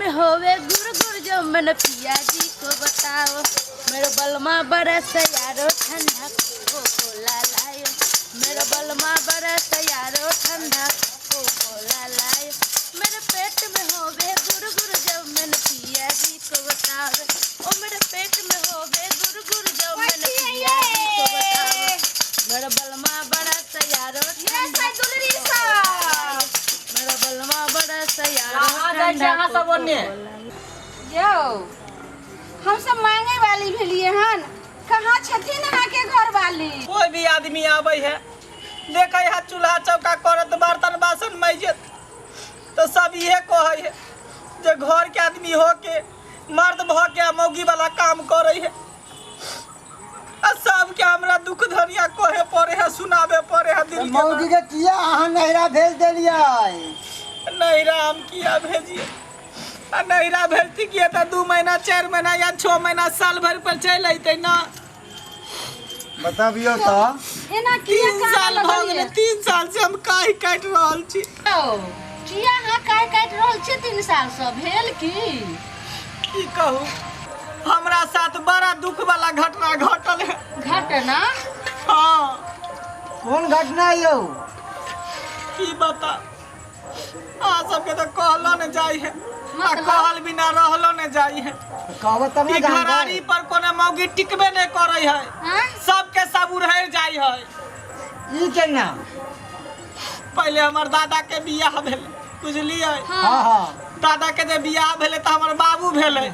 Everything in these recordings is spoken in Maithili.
में होवे गुर गुर जो मैंने पिया जी को बताओ। मेरे बलमा बड़ा सयारो ठंडा को कोला लायो। मेरे बलमा बड़ा सयारो ठंडा को कोला लायो। मेरे पेट में होवे गुर गुर जो मैंने पिया जी को बताओ। ओ मेरे पेट में होवे गुर गुर जो मैंने पिया जी को बताओ। मेरे बलमा बड़ा सयारो ठंडा दुलरी साहब। मेरा बलमा बड़ा सयारो कहाँ जाइ छै अहाँ सब ओन्ने? यौ, हम सब मांगे वाली भेलिए हन। कहाँ छथिन अहाँके घर वाली? कोई भी आदमी आबै है, देखै है चूल्हा चौका करत, बर्तन बासन मैजत, तऽ सब इहे कहै है जे घर के आदमी हो के, मर्द भऽ के मौगी वाला काम करै है। आ सबके हमरा दुख धनिया कहे पड़े है, सुनाबे पड़े है दिल के। मौगी के किया अहाँ नैहरा भेज देलियै? नैहरा हम किया भेजिए? आ नैहरा भेजती किया तऽ 2 महीना, 4 महीना या 6 महीना, साल भरि पर चलि अयतै ना। बतबियौ तऽ। एना किया 3 साल कानऽ भऽ लगलियै? गेलै, 3 साल से हम काहि काटि रहल छी। यौ, किया अहाँ काहि काटि रहल छी 3 साल सँ? भेल की? की कहू, हमरा साथ बड़ा दुख वाला घटना घटल है। घटना? हाँ। कोन घटना यौ? की बता, अहाँ सबके तऽ कहलो ने जाइ है, आ मतलब? कहल बिना रहलो ने जाइ है। कहबो तब ई ने जानबै। घरारी पर कोनो मौगी टिकबे नहि करै है। आँय? सबके सब उड़हरि जाइ है। ई केना? पहिले हमर दादा के बियाह भेलै, बुझलियै? हाँ हाँ। दादा के जे बियाह भेलै तऽ हमर बाबू भेलै,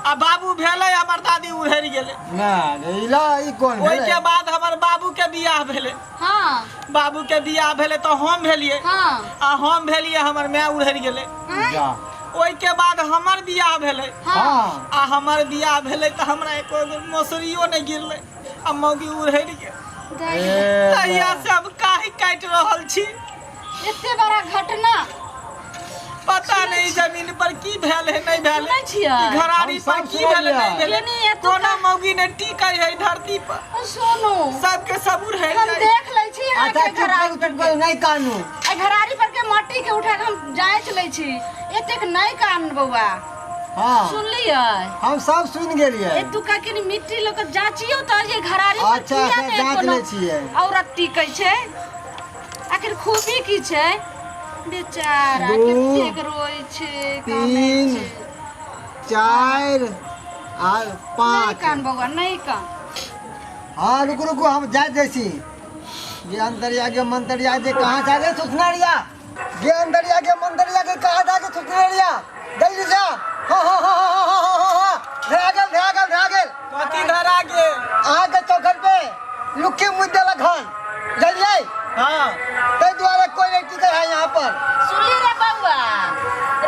आ बाबू भेलै हमर दादी उड़हरि गेलै। ना रे, ई ला, ई कोन ओहिके भेलै? बाद हमर बाबू के बियाह भेलै। हाँ। बाबू के बियाह भेलै तऽ हम भेलियै। हाँ। आ हम भेलियै, हमर माय उड़हरि गेलै। आँय? जा। ओहिके बाद हमर बियाह भेलै। हाँ। आ हमर बियाह भेलै तऽ हमरा एको गो मौसरियो नहि गिरलै, आ मौगी उड़हरि गेल। दाइ। ए, तहिया से हम काहि काटि रहल छी। एते बड़ा घटना। पता नहीं जमीन पर की भेल है, नहीं भेल है। सुनै छियै? ई घरारी हम पर सब की भेल है, नहीं सुनलियै। भेल है। यानी एतुका- कोनो मौगी ने टिकै है धरती पर। ओ सुनू, सबके सबूर है। हम देख लै छी अहाँके अच्छा, चुप घरारी करू, पर चुप के। करू, नहीं कानू। एहि घरारी पर के मट्टी के उठा के हम जांच लै छी। एतेक नहीं कान बौआ। हाँ। सुनलियै? हम सब सुन गेलियै। एतुका के मिट्टी लोग के जांचियो तऽ जे घरारी पर अच्छा, किया अच्छा, ने जांच कोनो लै छियै। औरत टिकै छै? आखिर खूबी की छै? बेचारा दू, कतेक रोय छै, कानै 3, छै। 4 आ नहीं 5। कान बौआ, नहीं कान। हाँ, रुकू रुकू, हम जा जाइ छी। ये अंतरिया के मंतरिया जे कहाँ जाके सुतना रिया? ये अंतरिया के मंतरिया के कहाँ जाके सुतना रिया? जल्दी जा। हाँ, हाँ, हाँ, हाँ, हाँ, हाँ, हाँ, हाँ। धरा गेल, धरा गेल, धरा गेल। कथी धरा गेल? अहाँ के चौखट पे लुक्की मुद देलक हन, जानलियै? हाँ। ताहि दुआरे कोई नहीं टिकै है यहाँ पर। सुनली रे बौआ,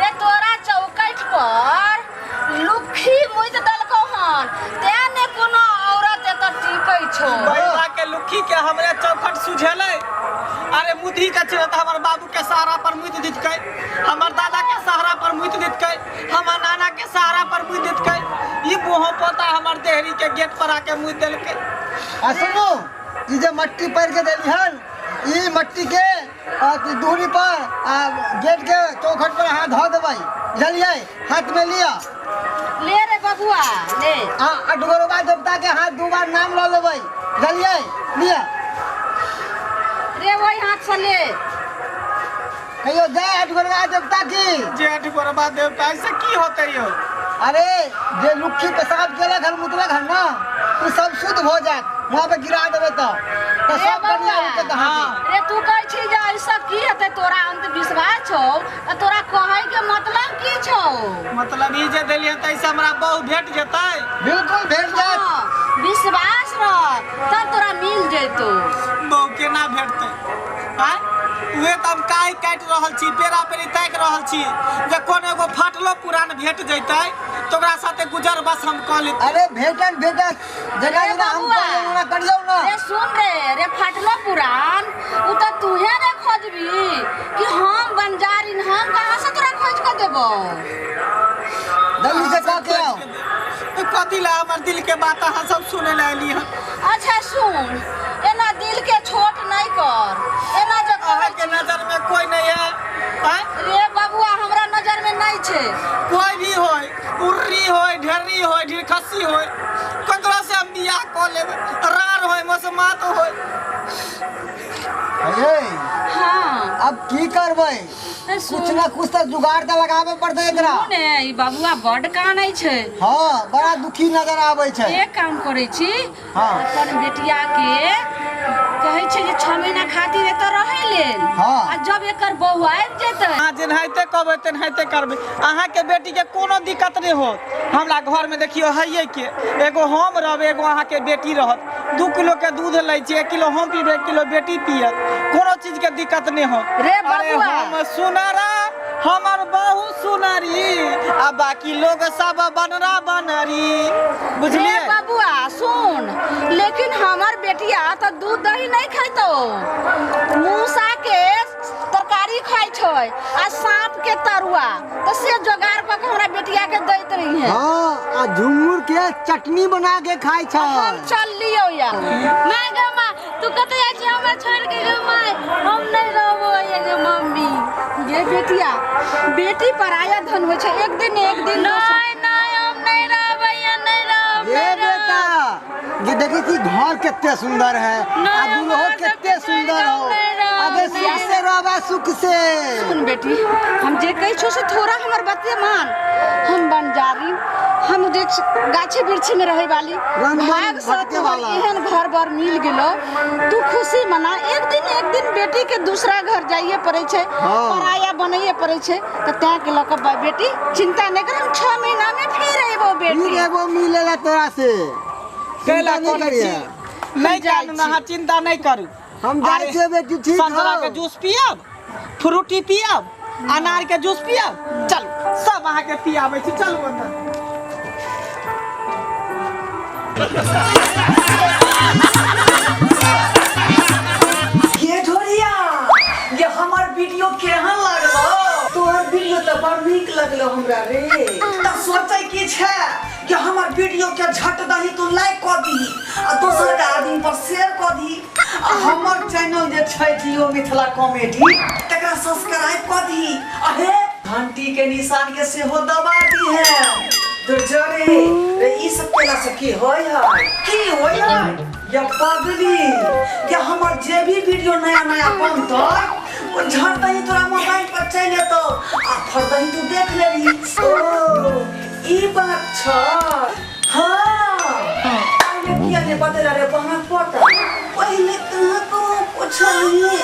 रे तोरा चौकठ पर लुक्खी मुइत देलकौ हन, तें ने कोनो औरत एतऽ टिकै छौ। बैला के लुक्खी के हमरे चौखट सुझेलै। अरे मुदी के छलै तऽ हमर बाबू के सहारा पर मुइत दितकै, हमर दादा के सहारा पर मुइत दितकै, हमर नाना के सहारा पर मुइत दितकै। ई बोहो पोता हमर देहरी के गेट पर आके मुइत देलकै। आ सुनू, ई जे मट्टी पारि के देली हन, ई मट्टी के अथी दूरी पर आ गेट के चौखट पर अहाँ धऽ देबै, बुझलियै? हाथ में लिअ। ले रे बबुआ, ले। आ अठगोरबा देवता के हाथ 2 बार नाम लऽ लेबै, बुझलियै? लिअ। रे ओहि हाथ से ले। कहियो जय अठगोरबा देवता की। जय अठगोरबा देवता, ऐसे की होतै यौ? अरे जे लुक्खी पेशाब केलक हन, मुतलक हन ना, उ सब शुद्ध भऽ जायत, वहाँ पे गिरा देबै तऽ रे सब बढ़िया बौआ। उठत अहाँके। रे तू कहै छी जे ऐसा की हेतै, तोरा अंधविश्वास छौ, तऽ तोरा कहै के मतलब की छौ? मतलब ई जे देलियै तऽ ऐसे हमरा बहु भेट जेतै? बिल्कुल भेट जायत। हाँ, विश्वास रख तब तोरा मिल जेतौ। बहु केना भेटतै? आँय, उहे तऽ हम काहि काटि रहल छी, पेरा पेरी ताकि रहल छी जे कोनो एगो फाटलो पुरान भेट जैतै तऽ ओकरा साथे गुजर बस हम कऽ लेतियै। अरे भेटत, भेटत, जेना रे जेना हम बबुआ। कहलियै ओना करियौ ना। रे सुन रे, रे फाटलो पुरान उ तऽ तूहे ने खोजबी कि हम बंजारिन, हम कहाँ से तोरा खोज के देबौ? जल्दी से कह के आओ। तऽ कथी लए हमर दिल के बात अहाँ सब सुनै लए एली हन? अच्छा सुन, एना दिल के छोट नहीं कर, एना जे कहै अहाँके नजर में कोई नहीं है? आँय? रे बबुआ, हमरा नजर में नहीं छै, कोई भी होय, उर्री होय, ढेर्री होय, ढिरखसी होय, ककरो से हम बियाह कऽ लेबै। रार होय, मसमात होय। अरे हाँ अब की करबै? कुछ ना कुछ तो जुगाड़ तो लगाबे पड़तै एकरा। सुनू ने, ई बबुआ बड्ड कानै छै। हाँ, बड़ा दुखी नजर आबै छै। एक काम करै छी, हाँ। अपन बेटिया के कहै छै जे 6 महीना खातिर एतऽ रहै लेल। हाँ। आ जब एकर बहू आबि जेतै, अहाँ जेनाहिते कहबै तेनाहिते करबै। अहाँके बेटीके कोनो दिक्कत नहि होत। हमरा घरमे देखियौ हइए के एगो हम रहबै, एगो अहाँके बेटी रहत। 2 किलो के दूध लै छी, 1 किलो हम पीबै, 1 किलो बेटी पियत, कोनो चीजके दिक्कत नहि होत। रे अरे बबुआ। हम सुनरा, हमर बहु सुनरी, आ बाकी लोग सब बनरा बनरी, रे बुझलियै? बबुआ सुन, लेकिन हमर बेटिया तऽ दूध दही नहीं खैतो, मूसा के तरकारी खाइ छै आ सांप के तरुआ, तो से जोगाड़ कऽ के हमरा बेटिया के दैत रही है। हाँ, आ झुंगुर के चटनी बना के खाइ छै। हम चल लियौ यार। माय गे माय, तू कतऽ जाइ छी हमरा छोड़ के गे माय? हम नहीं रहबो ये गे मम्मी। ये बेटिया, बेटी पराया धन होइ छै, एक दिन एक दिन नहीं नहीं, हम नहीं रहबै ये, नहीं रहब, ये नहीं रहब। बेटा, ये देखी थी घर कितने सुंदर है, नहीं, आ दुल्हो हमारा सब कितने कुछ सुंदर हो। नहीं रहब, अबे नहीं सुख से रहबा, सुख से। सुन बेटी, हम जे कहै छौ से थोड़ा हमर बतिया मान। हम बनजारी, हम जे गाछी वृक्षी में रहे वाली, रंग बन भाग से भटके तोहर वाला। एहन घर बर मिल गेलो, तू खुशी मना। एक दिन एक दिन बेटी के दूसरा घर जाइए पड़े छै, हाँ। पराया बनैए पड़े छै, तऽ तैं के लऽ कऽ बेटी चिंता नहीं कर, हम 6 महीना में फिर अयबो बेटी। फिर एगो मिलेला तोरा से। कैला चिंता नहीं करै करिए। छी? नहीं जाइ कानू, छी। अहाँ चिंता नहीं करू। हम जाइ अरे, छियै बेटी, ठीक संतरा हौ। के जूस पियब, फ्रूटी पियब, अनार के जूस पियब, चलू सब अहाँके पियाबै छी, चलू अंदर। ये ढोरिया, ये हमर वीडियो केहन लागलो? तोहर वीडियो तऽ बड़ नीक लगलो हमरा रे। तऽ सोचै की छै कि हमर वीडियो के झट दही तू लाइक कऽ दीही आ दोसर के आदमी पर शेयर कऽ दीही, आ हमर चैनल जे छै जियो मिथिला कॉमेडी तकरा सब्सक्राइब कऽ दीही, आ हे घंटी के निशान के सेहो दबा दीहे। तो जरे रे, ई सब केला से की होय है? की होय है या पगली? या हमर जे भी वीडियो नया नया बनतै ओ झट दही तोरा मोबाइल पर चलि एतौ आ फट दही तू देख लेबही। ओ ई बात छ। हाँ, पहिले किया ने बतेला रे बहन पोता? पहिले कहाँ को पुछलही?